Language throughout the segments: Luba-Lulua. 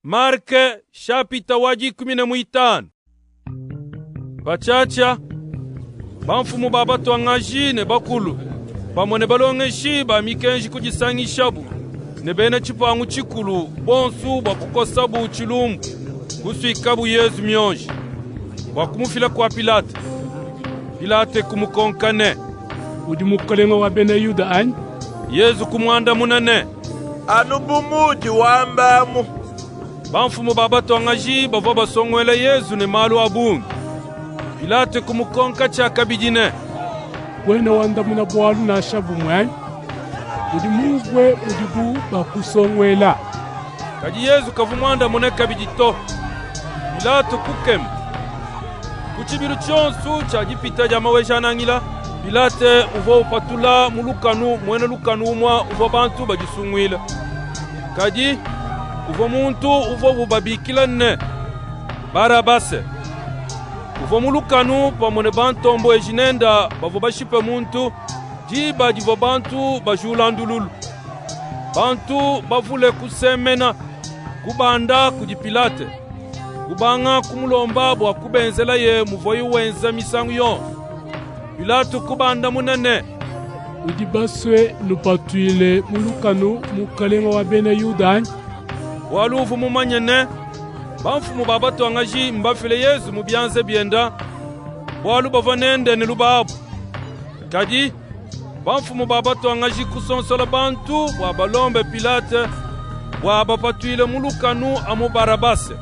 Marke shapita wa dikumi ne muitanu. Patshiatshia, bamfumu ba batuangaji ne bakulu pamue ne balongeshi ba mikenji kudisangishabu ne bena tshipangu tshikulu bonsu bua kukosabu tshilumbu, kusuikabu Yezu mionji bua kumufila kua Pilate. Pilate kumukonka ne, Udi mukalenga wa bena Yuda anyi? Yezu kumuandamuna ne, Anu bu muudi wamba amu. Bamfumu ba batuangaji bavua basonguela Yezu ne malu a bungi. Pilate kumukonka tshiakabidi ne, Kuena wandamuna bualu nansha bumue anyi? Udi mumvue mudibu bakusonguela. Kadi Yezu kavua muandamune kabidi to. Pilate kukema. Ku tshibilu tshionsu tshia dipita dia Maweja-Nangila, Pilate uvua upatula mu lukanu muena lukanu umue uvua bantu badisunguila. Kadi uvua muntu uvuabu babikila ne, Barabase. Uvua mu lukanu pamue ne bantombueji nende bavua bashipe muntu diba divua bantu bajula ndululu. Bantu bavule kusemena, kubanda kudi Pilate, kubanga kumulomba bua kubenzelaye muvuaye wenza misangu yonso. Pilate kubandamuna ne, Nudi basue nupatuile mu lukanu mukalenga wa bena Yuda anyi? Bualu uvua mumanye ne, bamfumu ba batuangaji mbafile Yezu mu bianza biende, bualu bavua nende ne lubabu. Kadi bamfumu ba batuangaji kusonsola bantu bua balombe Pilate bua bapatuile mu lukanu amu Barabase.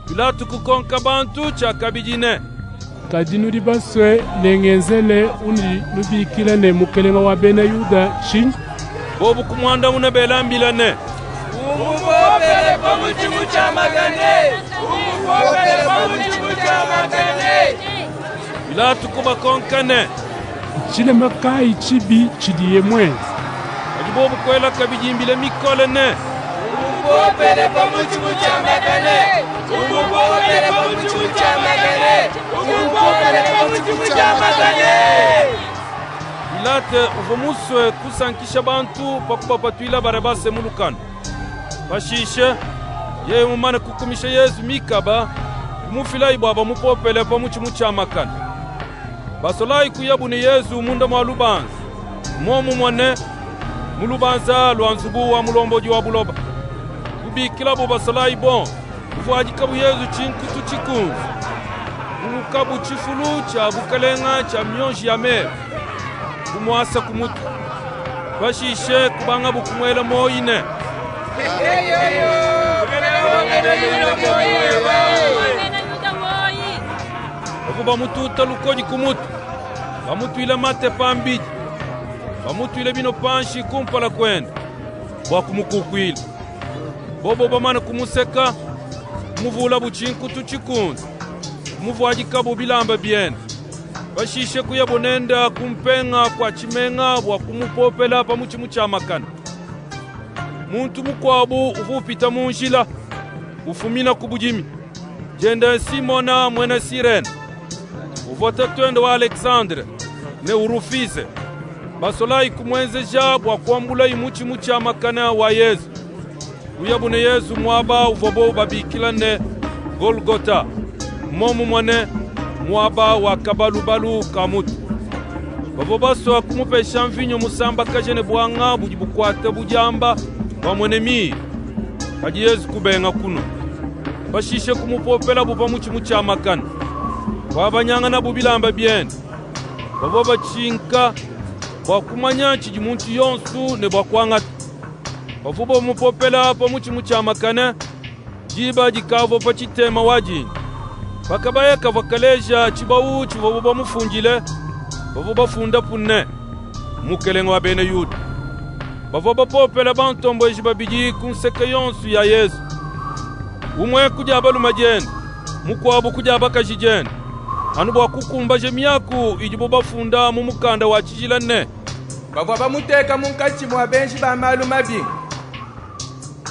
Pilate kukonka bantu tshiakabidi ne, Kadi nudi basue ne ngenzele unudi nubikila ne mukalenga wa bena Yuda tshinyi? Bobu kumuandamuna bela mbila ne, Umupopele pa mutshi mutshiamakane! Umupopele pa mutshi mutshiamakane! Pilate kubakonka ne, Ntshilema kayi tshibi tshidiye muenze? Kadi bobu kuela kabidi mbila mikole ne, Umupopele pa mutshi mutshiamakane! Umupopele pa mutshi mutshiamakane! Umupopele pa mutshi mutshiamakane! Pilate uvua musue kusankisha bantu pa kubapatuila Barabase mu lukanu. Pashishe yeye mumane kukumisha Yezu mikaba, kumufilayi bua bamupopele pa mutshi mutshiamakane. Basolayi kuyabu ne Yezu munda mua lubanza, muomumue ne mu lubanza lua nzubu wa mulombodi wa buloba. Kubikilabu basolayi bonsu, kuvuadikabu Yezu tshinkutu tshikunze, kulukabu tshifulu tshia bukalenga tshia mionji ya meba, kumuasa ku mutu. Pashishe kubangabu kumuela muoyi ne, Bavua bamututa lukodi ku mutu, bamutuila mate pambidi, bamutuile binu panshi kumpala kuende bua kumukukuila. Bobo bamane kumuseka, kumuvulabu tshinkutu tshikunze, kumuvuadikabu bilamba biende. Pashishe kuyabu nende ku mpenga kua tshimenga bua kumupopela pa mutshi mutshiamakane. Muntu mukuabu uvua upita mu njila, ufumina ku budimi, diende Simona muena Sirene, uvua tatuende wa Aleksandre ne Urufise. Basolayi kumuenzeja bua kuambulaye mutshi mutshiamakane wa Yezu. Kuyabu ne Yezu muaba uvuabu babikila ne Golgota, mmomumue ne muaba wa kabalubalu ka mutu. Bavua basua kumupesha mvinyo musambakaja ne buanga budi bukuate bu diamba pamue ne mire. Kadi Yezu kubenga kunua. Pashishe kumupopelabu pa mutshi mutshiamakane. Kuabanyanganabu bilamba biende. Bavua batshinka bua kumanya tshidi muntu yonsu ne bua kuangata. Bavua bamupopela pa mutshi mutshiamakane, diba dikavua pa tshitema wa dinda. Pa kabaya kavua kaleja tshibawu tshivuabu bamufundile, bavua bafundapu ne, Mukelenge wa bena Yuda. Bavua bapopela bantombueji babidi ku nseke yonsu ya Yezu, umue ku dia balume diende, mukuabu ku dia bakaji diende, anu bua kukumbaja miaku idibu bafunda mu mukanda wa tshijila ne, Bavua bamuteka munkatshi mua benji ba malu mabi.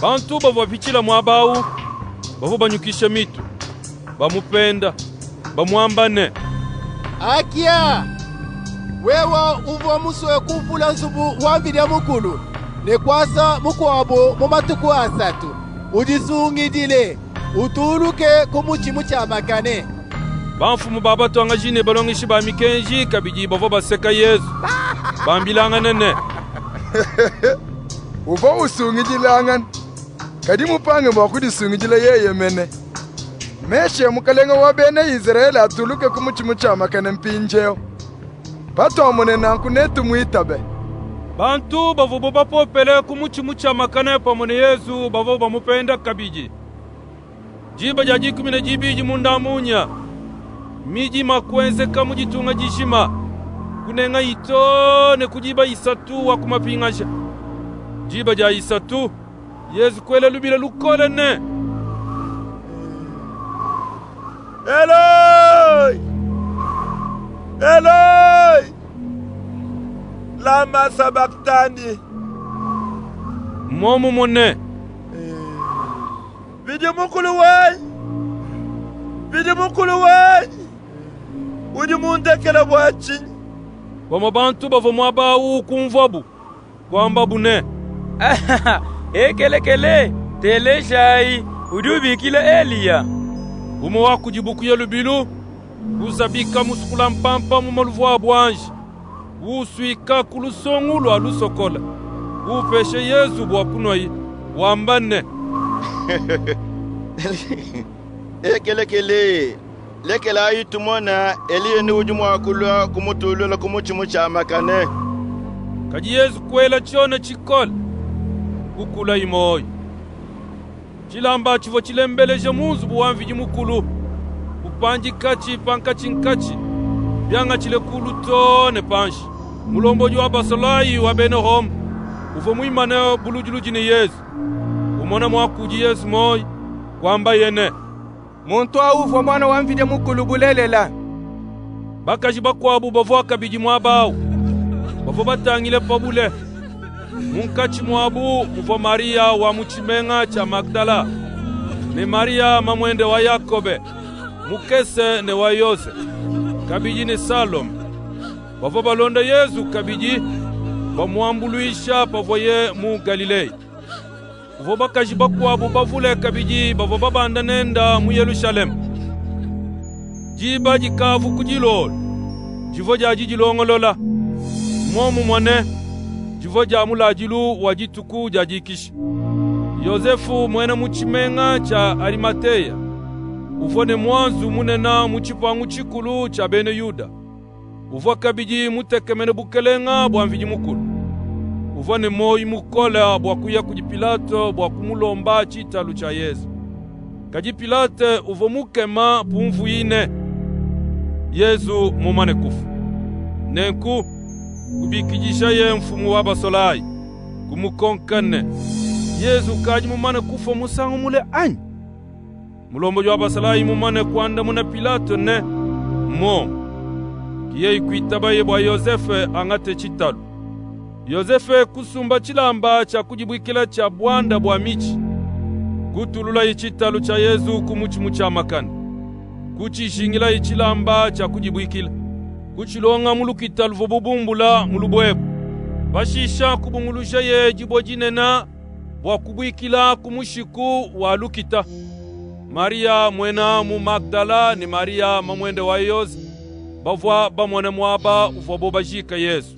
Bantu bavua bapitshila muaba awu bavua banyukisha mitu, bamupenda, bamuamba ne, Akia! Wewe uvua musue kupula nzubu wa Mvidi Mukulu ne kuasa mukuabu mu matuku asatu. Udisungidile, utuluke ku mutshi mutshiamakane. Bamfumu ba batuangaji ne balongeshi ba mikenji kabidi bavua baseka Yezu, bambilangana ne, Uvua usungidilangana, kadi mupange mua kudisungidila yeye mene. Meshiya mukalenga wa bena Izrayele atuluke ku mutshi mutshiamakane mpindiewu. Patuamona nanku netumuitabe. Bantu bavuabu bapopele ku mutshi mutshiamakane pamue ne Yezu bavua bamupenda kabidi. Diba dia 12 munda munya, midima kuenzeka mu ditunga dijima, kunengayi too ne ku diba 3 wa kumapingaja. Diba dia 3, Yezu kuela lubila lukole ne, Eloi! Eloi! Lama sabachthani? Momumue ne, Mvidi Mukulu wanyi, Mvidi Mukulu wanyi, udi mundekele bua tshinyi? Bamue bantu bavua muaba awu kumvuabu, kuambabu ne, Ekelekele, telejayi, udi ubikila Eliya. Umue wa kudibu kuya lubilu, kuzabika musukulampampa mu maluvu a buanji, kuusuika ku lusongu lua lusokola, kuupesha Yezu bua kunuaye, wamba ne, Ekelekele, lekelayi tumone Eliya ni udi mua kulua kumutulula ku mutshi mutshiamakane. Kadi Yezu kuela tshiona tshikole, kukulaye muoyo. Tshilamba tshivua tshilembeleja mu nzubu wa Mvidi Mukulu, kupandikatshi pankatshinkatshi, biangatshile kulu too ne panshi. Mulombodi wa basolayi wa bena Rome uvua muimane buludiludi ne Yezu, umona muakudi Yezu muoyo, kuambaye ne, Muntu awu uvua muana wa Mvidi Mukulu bulelela. Bakaji bakuabu bavua kabidi muaba awu, bavua batangile pa bule. Munkatshi muabu muvua Mariya wa mu tshimenga tshia Magdala, ne Mariya mamuende wa Yakobe, mukese ne wa Yose, kabidi ne Salome. Bavua balonda Yezu kabidi bamuambuluisha pavuaye mu Galileya. Kuvua bakaji bakuabu bavule kabidi bavua babanda nenda mu Yelushalema. Diba dikavu ku dilolo, divua dia didilongolola, muomumue ne divua dia muladilu wa dituku dia dikisha. Yozefu muena mu tshimenga tshia Arimateya uvua ne muanzu munene mu tshipangu tshikulu tshia bena Yuda. Uvua kabidi mutekemene bukelenga bua Mvidi Mukulu. Uvua ne muoyo mukole bua kuya kudi Pilate bua kumulomba tshitalu tshia Yezu. Kadi Pilate uvua mukema pumvuyi ne, Yezu mumane kufua. Nenku kubikidishaye mfumu wa basolayi, kumukonka ne, Yezu ukadi mumane kufua musangu mule anyi? Mulombodi wa basalayi mumane kuandamuna Pilate ne, Mmuomu. Yeye kuitabaye bua Yozefe angate tshitalu. Yozefe kusumba tshilamba tshia kudibuikila tshia buanda bua mitshi, kutululaye tshitalu tshia Yezu ku mutshi mutshiamakane, kutshijingilaye tshilamba tshia kudibuikila, kutshilonga mu lukita luvua bumbula mu lubuebue. Pashisha kubungulujaye dibue dinene bua kubuikila ku mushiku wa lukita. Maria muena mu Magdala ne Maria mamuende wa Yose bavua bamone muaba uvuabo bajika Yezu.